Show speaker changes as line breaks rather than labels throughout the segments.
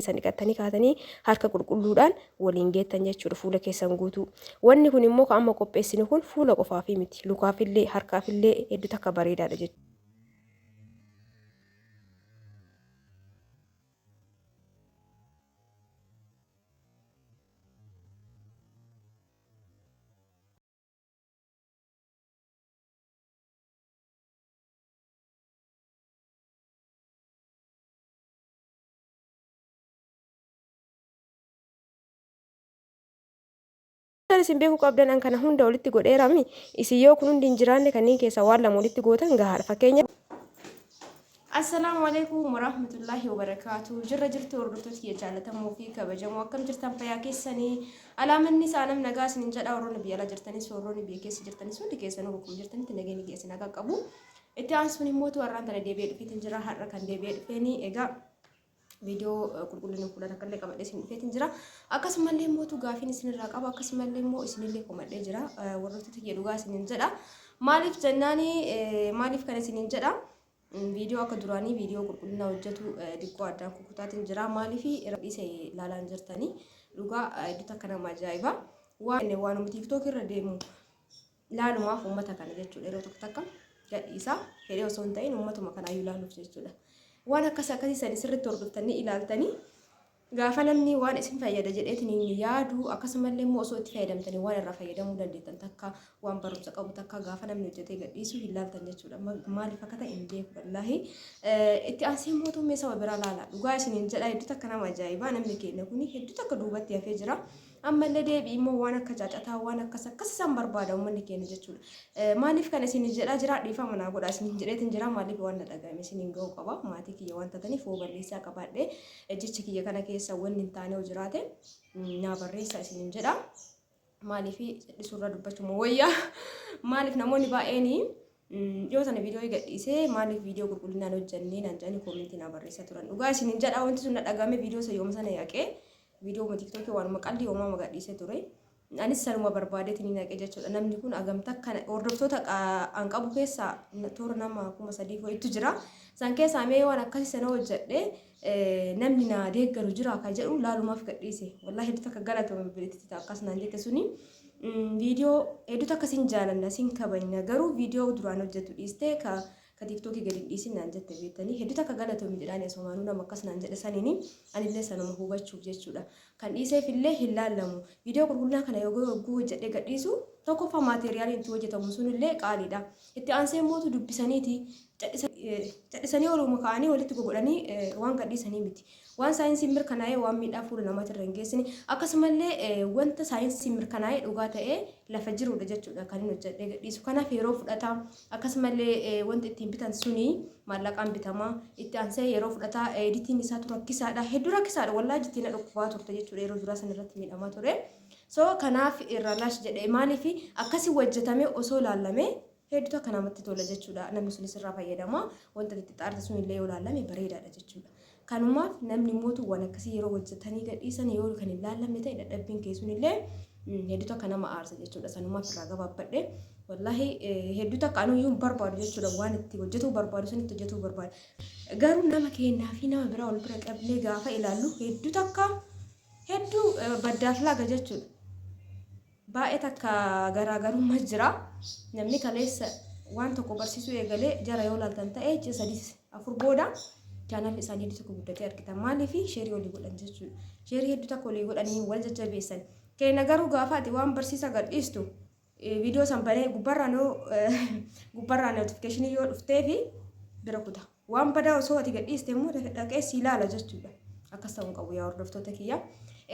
keessan dhiqattanii kaatanii harka qulqulluudhaan waliin geettan jechuudha fuula keessan guutuu. Wanni kun immoo kan amma qopheessine kun fuula qofaafii miti. Lukaafillee harkaafillee hedduu takka bareedaadha jechuudha. Kan isin beekuu qabdan an kana hunda walitti godheerami. Isin yoo kun hundi hin jiraanne kanneen keessaa waan lama walitti gootan gahaadha. Fakkeenya.
Assalaamu alaikum warahmatullahi wabarakaatu. Jirra jirtu hordoftoota kiyya jaallatamoo fi kabajamoo akkam jirtan fayyaa keessanii alaamanni isaa nam nagaa isinin jedha warroonni biyya alaa jirtanis warroonni biyya keessa jirtanis hundi keessanuu bakkuma jirtanitti nageenyi kiyya isin haa qaqqabu. Itti aansuun immoo warraan tana deebi'ee dhufeetiin jira har'a kan deebi'ee dhufeeni egaa viidiyoo qulqullina fuula takka illee qabadhee isin dhufeetiin jira. Akkasumallee immoo gaafiin isinirraa qaba akkasumallee immoo isinillee komadhee jira warroota kiyya dhugaa isinin jedha. Maaliif jennaani maaliif kana isinin jedha. Viidiyoo akka duraanii viidiyoo qulqullina hojjetu diqqoo addaan kukkutaatiin jira. Maaliif irra dhiise ilaalaa hin jirtanii dhugaa hedduu takka nama ajaa'iba. Waan waanuma TikTok irra deemu laalumaaf uummata kana jechuudha yeroo tokko takka gadhiisa fedhee osoo hin ta'in uummatuma kanaayyuu laaluuf jechuudha. Waan akkas akkasii sani sirriitti hordoftanii ilaaltanii gaafa namni waan isin fayyada jedheetiin hin yaadu akkasumallee immoo osoo itti fayyadamtanii waan irraa fayyadamuu dandeettan takka waan barumsa qabu takka gaafa namni hojjetee gadhiisu hin laaltan jechuudha. Maaliif akka ta'e hin beeku wallaahi. Itti aansee mootummaa saba biraa laala. Dhugaa isiniin jedha hedduu takka nama ajaa'ibaa namni keenya kuni hedduu takka duubatti hafee jira. Ammallee deebi'i immoo waan akka caacataa waan akkas akkas isaan barbaada uummanni keenya jechuudha. Maaliif kana isin jedhaa jira dhiifama naa godhaa isin jedheetin jira maaliif waan na dhaga'ame isiniin ga'uu qaba maatii kiyya waan taataniif hoo balleessaa qabaadhee jecha kiyya kana keessa wanni hin taane hoo jiraate naa barreessaa isiniin jedha. Maaliif dhisurra dubbachuma wayyaa maaliif namoonni baay'een dhiyoo sana viidiyoo gadhiisee maaliif viidiyoo qulqullinaan hojjannee naan jedhanii koomentii naa barreessaa turan. Dhugaa isiniin jedha wanti sun na dhaga'ame viidiyoo isa yooma sana yaqee viidiyoo TikTokii waanuma qalbii homaa gadhiisee ture. Anis sanuma barbaadeetiin hin haqe jechuudha. Namni kun agamta kana hordoftoota an qabu keessaa toora nama 3000 wayiitu jira. San keessaa mee waan akkasii sana hojjedhe namni na deeggaru jira kan jedhu laalumaaf gadhiise. Wallaahi hedduu takka galatoome bileetti akkas naan jette suni. Viidiyoo hedduu takka sin jaalanna sin kabajna garuu viidiyoo duraan hojjetu dhiistee ka ka TikTokii gadi hin dhiisin naan jette beektanii hedduu takka galatoomi jedhaani asumaanuu nama akkas naan jedhe saniini anillee sanuma hubachuuf jechuudha. Kan dhiiseef illee hin laallamu. Viidiyoo qulqullinaa kana yoo yogguu hojjedhee gadhiisu tokkoffaa maateeriyaaliin itti hojjetamu sunillee qaaliidha. Itti aansee mootu dubbisaniiti cadhisanii oluma ka'anii walitti gogodhanii waan gadhiisanii miti. Waan saayinsiin mirkanaa'ee waan miidhaa fuula namaatirra hin geessine akkasumallee wanta saayinsiin mirkanaa'ee dhugaa ta'ee lafa jirudha jechuudha kan inni hojjedhee gadhiisu. Kanaaf yeroo fudhata akkasumallee wanti ittiin bitan suni maallaqaan bitama itti aansee yeroo fudhata editiin isaatu rakkisaadha hedduu rakkisaadha wallaahi jittiin na dhukkubaa turte jechuudha yeroo duraa san irratti miidhamaa ture. So kanaaf irraa laash jedhee maaliif akkasi hojjetame osoo laallamee hedduu takka namatti tola jechuudha. Namni sunis irraa fayyadama. Wanta itti xaarte sun illee yoo laalame bareedaadha jechuudha. Kanumaaf namni mootu waan akkasii yeroo hojjetanii gadhiisan yoo kan hin laallamne ta'e dadhabbiin kee sun illee hedduu takka nama aarsa jechuudha. Sanumaaf irraa gabaabbadhe. Wallaahi hedduu takka anuyyuu hin barbaadu jechuudha. Waan itti hojjetuu barbaadu sanitti hojjetuu barbaadu. Garuu nama keenyaa fi nama biraa wal bira qabnee gaafa ilaallu hedduu takka hedduu baddaaf laga jechuudha. Baay'ee takka garaagarummaa jira. Namni kaleessa waan tokko barsiisuu eegalee jara yoo laaltan ta'e ji'a 3 4 booda chaanalli isaanii hedduu tokko guddatee argitan. Maaliif sheerii walii godhan jechuudha. Sheerii hedduu takka walii godhanii wal jajjabeessan. Keenya garuu gaafa ati waan barsiisa gadhiistu viidiyoo san banee gubbarraan yoo gubbarraan notifikashinii yoo dhufteefi bira kuta. Waan badaa osoo ati gadhiiste immoo dhaqee si ilaala jechuudha. Akkas ta'uu hin qabu yaa hordoftoota kiyya.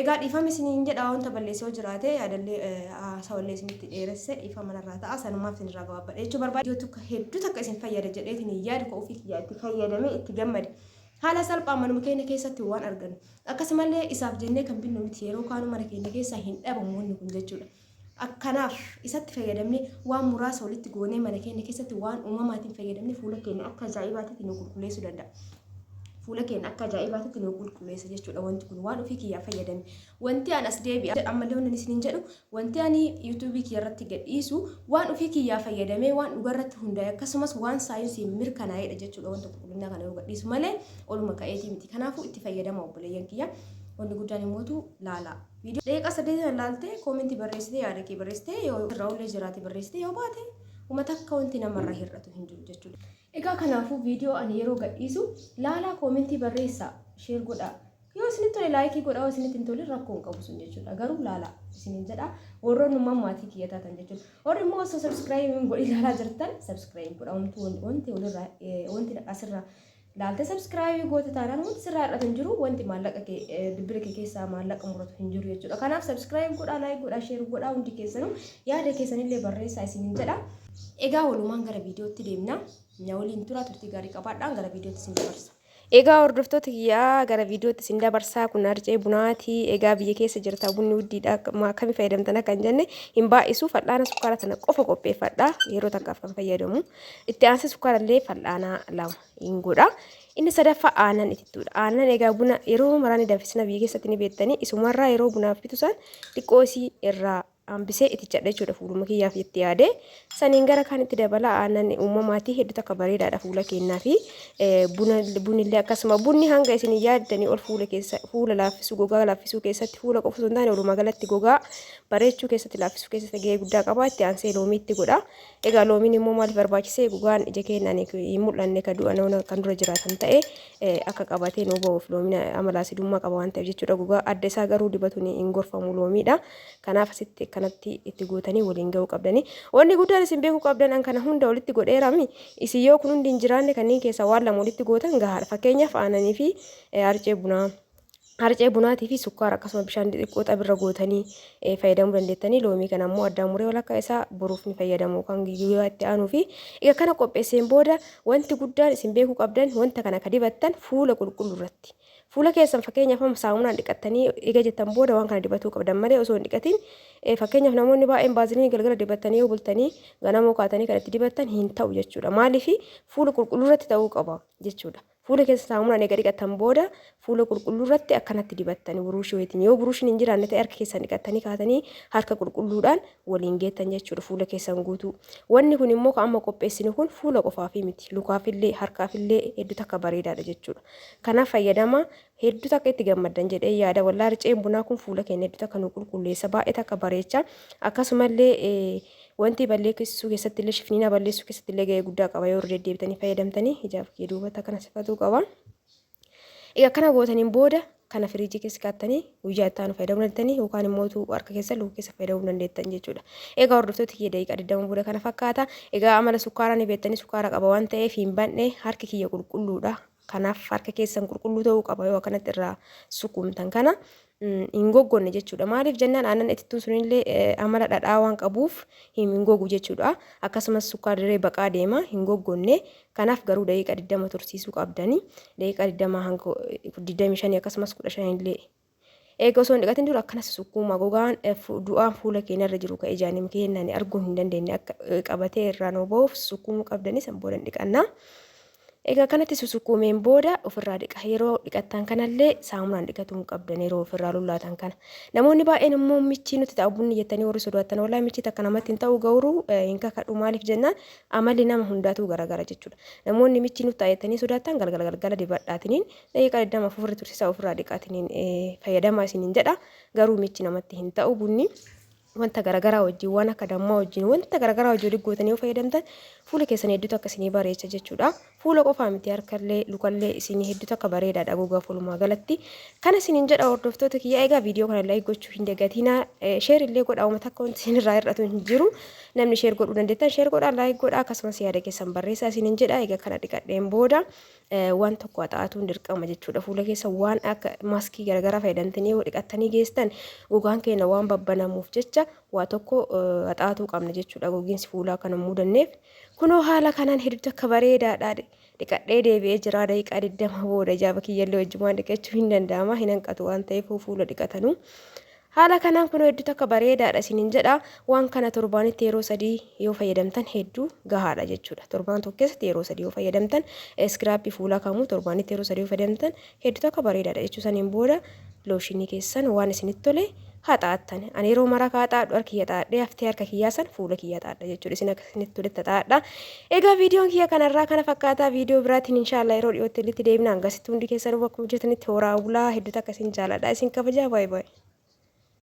Egaa dhiifama isiniin jedha wanta balleessee yoo jiraate yaadallee haasawallee isinitti dheeresse dhiifama narraa ta'a sanumaaf isinirraa gabaabbadha jechuu barbaada. Yoo tokko hedduu takka isin fayyada jedheetiin hin yaadu ka ofii kiyyaa itti fayyadamee itti gammade. Haala salphaan manuma keenya keessatti waan argannu. Akkasumallee isaaf jennee kan binnu miti yeroo kaanuu mana keenya keessaa hin dhabamu wanni kun jechuudha. Kanaaf isatti fayyadamnee waan muraasa walitti goonee mana keenya keessatti waan uumamaatiin fayyadamnee fuula keenya akka ajaa'ibaatitti nu qulqulleessuu danda'a. Fuula keenya akka ajaa'ibaatitti nu qulqulleessa jechuudha wanti kun waan ofii kiyyaa fayyadame. Wanti an as deebi'a ammallee wanni isiniin jedhu wanti ani yuutuubii kiyya irratti gadhiisu waan ofii kiyyaa fayyadamee waan dhugarratti hundaa'e akkasumas waan saayinsiin mirkanaa'edha jechuudha wanta qulqullinaa kana yoo gadhiisu malee oluma ka'eetii miti. Kanaafuu itti fayyadama obboleeyyan kiyya. Wanni guddaan immootu laala. Viidiyoo daqiiqaa 8 laaltee koomentii barreessitee yaada kee barreessitee yoo irraa ullee jiraate barreessitee yoo baate uma takka wanti namarraa hir'atu hin jiru jechuudha. Egaa kanaafuu viidiyoo ani yeroo gadhiisu laalaa koomentii barreessaa share godhaa. Yoo isinitti tole laayikii godhaa yoo isinitti hin tolin rakkoo hin qabu sun jechuudha. Garuu laalaa isiniin jedha warroonni immoo maatii kiyya taatan jechuudha. Warri immoo osoo subscribe hin godhin laalaa jirtan subscribe godhaa wanti walirraa wanti asirraa laalte subscribe goote taanaan wanti sirraa hir'atu hin jiru wanti maallaqa kee bilbila kee keessaa maallaqa muratu hin jiru jechuudha. Kanaaf subscribe godhaa like godhaa share godhaa hundi keessanuu yaada keessanillee barreessaa isiniin jedha. Egaa walumaan gara viidiyootti deemna. Na waliin turaa turtii gaarii qabaadhaan gara viidiyootti isin dabarsa.
Egaa hordoftoota kiyyaa gara viidiyootti isin dabarsaa kun harcee bunaati. Egaa biyya keessa jirta bunni wuddiidha akkami fayyadamtan akka hin jenne hin baay'isu fal'aana sukkaara tana qofa qopheeffadha yeroo takkaaf kan fayyadamu. Itti aansee sukkaara illee fal'aana lama hin godha. Inni sadaffaa aannan itittuudha. Aannan egaa buna yeroo maraa ni danfisna biyya keessatti ni beektanii isumarraa yeroo bunaaf bitu san xiqqoo isii irraa hambisee itichadha jechuudha fuuluma kiyyaaf itti yaade. Saniin gara kaanitti dabala aannan uumamaatii hedduu takka bareedaadha fuula keenyaa fi buna bunillee akkasuma bunni hanga isin yaaddanii ol fuula keessa fuula laaffisuu gogaa laaffisuu keessatti fuula qofa osoo hin taane walumaa galatti gogaa bareechuu keessatti laaffisuu keessatti gahee guddaa qaba. Itti aansee loomiitti godha. Egaa loomiin immoo maaliif barbaachise? Gogaan ija keenyaan hin mul'anne ka du'a nama kan dura jiraatan ta'e akka qabatee nuu ba'uuf loomiin amala asidummaa qaba waan ta'eef jechuudha. Gogaa adda isaa garuu dibatuun hin gorfamu loomiidha. Kanaaf asitti akkanatti itti gootanii waliin ga'uu qabdanii. Wanni guddaan isin beekuu qabdan an kana hunda walitti godheerami. Isin yoo kun hundi hin jiraanne kanneen keessaa waan lama walitti gootan gahaadha. Fakkeenyaaf aananii fi harcee bunaa. Harcee bunaatii fi sukkaara akkasuma bishaan xixiqqoo xabirra gootanii fayyadamuu dandeettanii loomii kana immoo addaan muree walakkaa isaa boruuf ni fayyadamu kan guyyaa itti aanuu fi egaa kana qopheesseen booda wanti guddaan isin beekuu qabdan wanta kana ka dibattan fuula qulqulluu irratti fuula keessan fakkeenyaaf amma saamunaan dhiqattanii eega jettan booda waan kana dibatuu qabdan malee osoo hin dhiqatin fakkeenyaaf namoonni baay'een baaziliinii galgala dibattanii yoo bultanii ganamoo kaatanii kan itti dibattan hin ta'u jechuudha maaliif fuula qulqulluu irratti ta'uu qaba jechuudha. Fuula keessa saamunaan eega dhiqattan booda fuula qulqulluu irratti akkanatti dibattani buruushii wayitiin. Yoo buruushiin hin jiraanne ta'e harka keessan dhiqattanii kaatanii harka qulqulluudhaan waliin geettan jechuudha fuula keessan guutuu. Wanni kun immoo kan amma qopheessine kun fuula qofaafii miti. Lukaafillee harkaafillee hedduu takka bareedaadha jechuudha. Kanaaf fayyadama hedduu takka itti gammaddan jedhee yaada. Wallaa riceen bunaa kun fuula keenya hedduu takka nu qulqulleessa baay'ee takka bareecha. Akkasumallee Wanti balleessuu keessatti illee shifniina balleessuu keessatti illee gahee guddaa qaba yoo irra deddeebitanii fayyadamtanii ijaaf kee duubatti akkana sifatuu qaba. Egaa akkana gootaniin booda kana firiijii keessa kaa'attanii guyyaa itti aanu fayyadamuu dandeettanii yookaan immoo utuu harka keessa luka keessa fayyadamuu dandeettan jechuudha. Egaa hordoftoota kiyya daqiiqaa 20 booda kana fakkaata. Egaa amala sukkaaraa ni beektanii sukkaara qaba waan ta'eef hin banne harki kiyya qulqulluudha. Kanaaf harka keessan qulqulluu ta'uu qaba yoo akkanatti irraa sukuumtan kana hin goggonne jechuudha. Maaliif jennaan aannan itittuun sunillee amala dhadhaa waan qabuuf hin gogu jechuudha. Akkasumas sukkaarri baqaa deema hin goggonne. Kanaaf garuu daqiiqa 20 tursiisuu qabdani. Daqiiqa 20 hanga 25 akkasumas 15 illee. Eega osoo hin dhiqatin dura akkana susukkuuma gogaan du'aan fuula keenyarra jiru ka ijaan hin keenyaan arguu hin dandeenye akka qabatee irraa nuu ba'uuf susukkuumuu qabdanii san booda hin dhiqanna. Egaa kanatti susukkuumeen booda ofirraa dhiqa. Yeroo dhiqattan kanallee saamunaan dhiqatuu hin qabdan yeroo ofirraa lullaatan kana. Namoonni baay'een immoo michii nutti ta'a bunni jettanii warri sodaattan walaa michii takka namatti hin ta'u gawruu hin kakadhu maaliif jennaan amalli nama hundaatuu garagara jechuudha. Namoonni michii nutti ta'a jettanii sodaattan galgala galgala dibadhaatiniin daqiiqaa 20 ofirra tursiisaa ofirraa dhiqaatiniin fayyadamaa isiniin jedha. Garuu michi namatti hin ta'u bunni. Wanta garagaraa wajjin waan akka dammaa wajjin wanta garagaraa wajjin walitti gootanii yoo fayyadamtan fuula keessan hedduutu akka isinii bareecha jechuudha. Fuula qofaa miti harkallee lukallee isinii hedduutu akka bareedaadha gogaaf walumaa galatti. Kana isiniin jedha hordoftoota kiyya egaa viidiyoo kana like gochuu hin dagatinaa sheer illee godhaa uummata akka wanti isinirraa hir'atu hin jiru. Namni sheer godhuu dandeettan sheer godhaa like godhaa akkasumas yaada keessan barreessaa isiniin jedha egaa kana dhiqadheen booda waan tokko haxaa'atuun dirqama jechuudha. Fuula keessa waan akka maaskii garaagaraa fayyadamtanii yoo dhiqattanii geestan gogaan keenya waan babbanamuuf jecha waa tokko haxaa'atuu qabna jechuudha. Gogiinsi fuulaa kan hin mudanneef. Kunoo haala kanaan hedduu akka bareedaadha. Dhiqadhee deebi'ee jira daqiiqaa 20 booda ijaaba kiyyallee wajjumaan dhiqachuu hin danda'ama. Hin hanqatu waan ta'eef fuula dhiqatanuu. Haala kanaan kunoo hedduu takka bareedaadha isiniin jedha. Waan kana torbaanitti yeroo 3 yoo fayyadamtan hedduu gahaadha jechuudha. Torbaan tokko keessatti yeroo 3 yoo fayyadamtan iskiraappii fuulaa kamuu torbaanitti yeroo 3 yoo fayyadamtan hedduu takka bareedaadha jechuu saniin booda looshinii keessan waan isinitti tole haxaa'attan. Ani yeroo maraa ka haxaa'adhu harka kiyya xaa'adhee haftee harka kiyyaa san fuula kiyya xaa'adha jechuudha. Isin akka isinitti toletti haxaa'adha. Egaa viidiyoon kiyya kanarraa kana fakkaataa viidiyoo biraatiin inshaallah yeroo dhiyootti walitti deebina. Hangasitti hundi keessanuu bakkuma jirtanitti horaa bulaa hedduu takka isin jaaladha. Isin kabajaa baay'ee baay'ee.